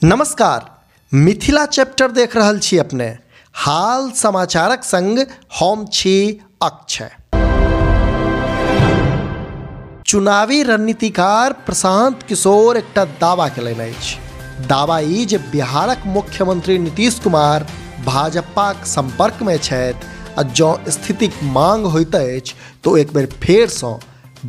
नमस्कार, मिथिला चैप्टर देख रहल छी अपने। हाल समाचारक संग हम छी अक्षय। चुनावी रणनीतिकार प्रशांत किशोर एकटा दावा केलनि अछि। दावा ई जे बिहारक मुख्यमंत्री नीतीश कुमार भाजपाक संपर्कमे छथि आ जँ स्थितिक मांग होइत अछि तऽ एक बेर फेरसँ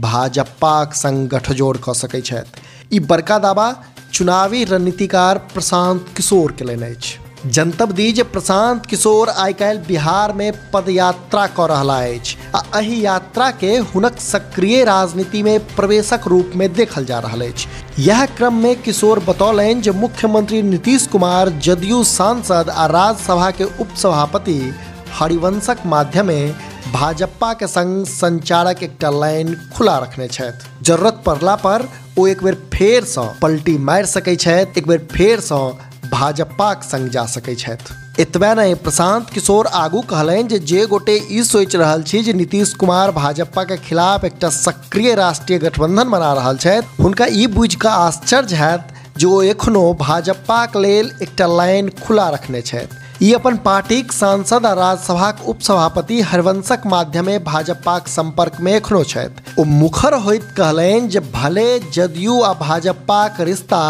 भाजपाक संग गठजोड़ कऽ सकैत छथि। ई बड़का दावा चुनावी रणनीतिकार प्रशांत किशोर केलनि अछि। जनतब दी जे प्रशांत किशोर आइ-काल्हि बिहार में पदयात्रा कऽ रहला अछि आ एहि यात्रा के हुनक सक्रिय राजनीति में प्रवेशक रूप में देखल जा रहल अछि। यह क्रम में किशोर बतौलनि जे मुख्यमंत्री नीतीश कुमार जदयू सांसद आ राज्यसभा के उपसभापति हरिवंशक माध्यमे भाजपा के संग संचारक एकटा लाइन खुला रखने छथि। जरूरत पड़ला पर ओ एक बेर फेरसँ पलटी मारि सकै छथि, एक बेर फेरसँ भाजपाक संग जा सकै छथि। एतबे नहि, प्रशांत किशोर आगू कहलनि जे गोटे ई सोचि रहल छी जे नीतीश कुमार भाजपा के खिलाफ एकटा सक्रिय राष्ट्रीय गठबंधन बना रहल छथि, हुनका ई बुझि कऽ आश्चर्य हैत जे ओ एखनो भाजपाक लेल एकटा लाइन खुला रखने छथि। ई अपन पार्टीक सांसद आ राज्यसभाक उपसभापति हरिवंशक माध्यमे भाजपाक संपर्कमे एखनो छथि। ओ मुखर होइत कहलनि जे भले जदयू आ भाजपाक रिश्ता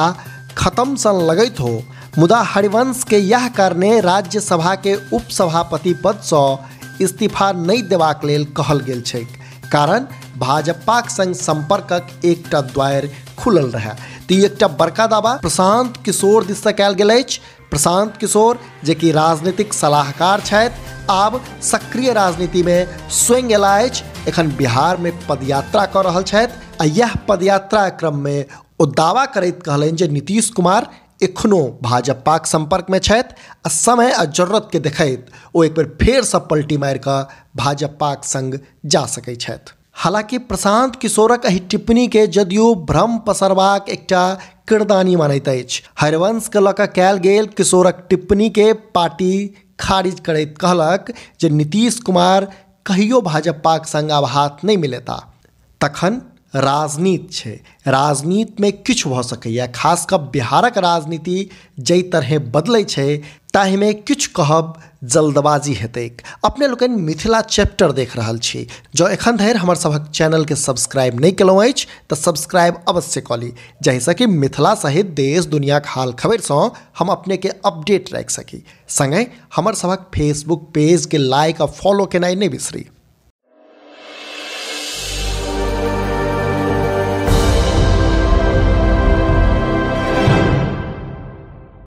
खत्म सन लगैत हो, मुदा हरिवंश के यह कारणे राज्यसभा के उपसभापति पदसँ इस्तीफा नहि देबाक लेल कहल गेल छैक, कारण भाजपाक संग संपर्कक एकटा द्वार खुलल रहै। तऽ ई एकटा बड़का दावा प्रशांत किशोर दिससँ कयल गेल अछि। प्रशांत किशोर जे कि राजनीतिक सलाहकार छथि, आब सक्रिय राजनीतिमे स्वयं अयलाह अछि। एखन बिहारमे पदयात्रा कऽ रहल छथि आ यह पदयात्रा क्रममे ओ दावा करैत कहलनि जे नीतीश कुमार एखनो भाजपाक संपर्कमे छथि आ समय आ जरूरतके देखैत ओ एक बेर फेरसँ पलटी मारि कऽ भाजपाक संग जा सकैत छथि। हालांकि प्रशांत किशोरक एहि टिप्पणी के जदयू भ्रम पसरबाक एकटा किरदानी मानैत अछि। हरिवंश के लऽ कऽ कयल गेल किशोरक टिप्पणी के पार्टी खारिज करैत कहलक जे नीतीश कुमार कहियो भाजपाक संग आब हाथ नहि मिलेता। तखन राजनीति छै, राजनीतिमे किछु भऽ सकैए। खास कऽ बिहारक राजनीति जाहि तरहे बदलै छै ताहिमे किछु कहब जल्दबाजी हेतैक। अपने लोकनि मिथिला चैप्टर देख रहल छी। जँ एखन धरि हमर सभक चैनलके सब्सक्राइब नहि केलहुँ अछि तऽ सब्सक्राइब अवश्य कऽ ली, जाहिसँ कि मिथिला सहित देश दुनियाक हाल खबरिसँ हम अपनेके अपडेट राखि सकी। संगहि हमर सभक फेसबुक पेजके लाइक आ फॉलो केनाइ नहि बिसरी।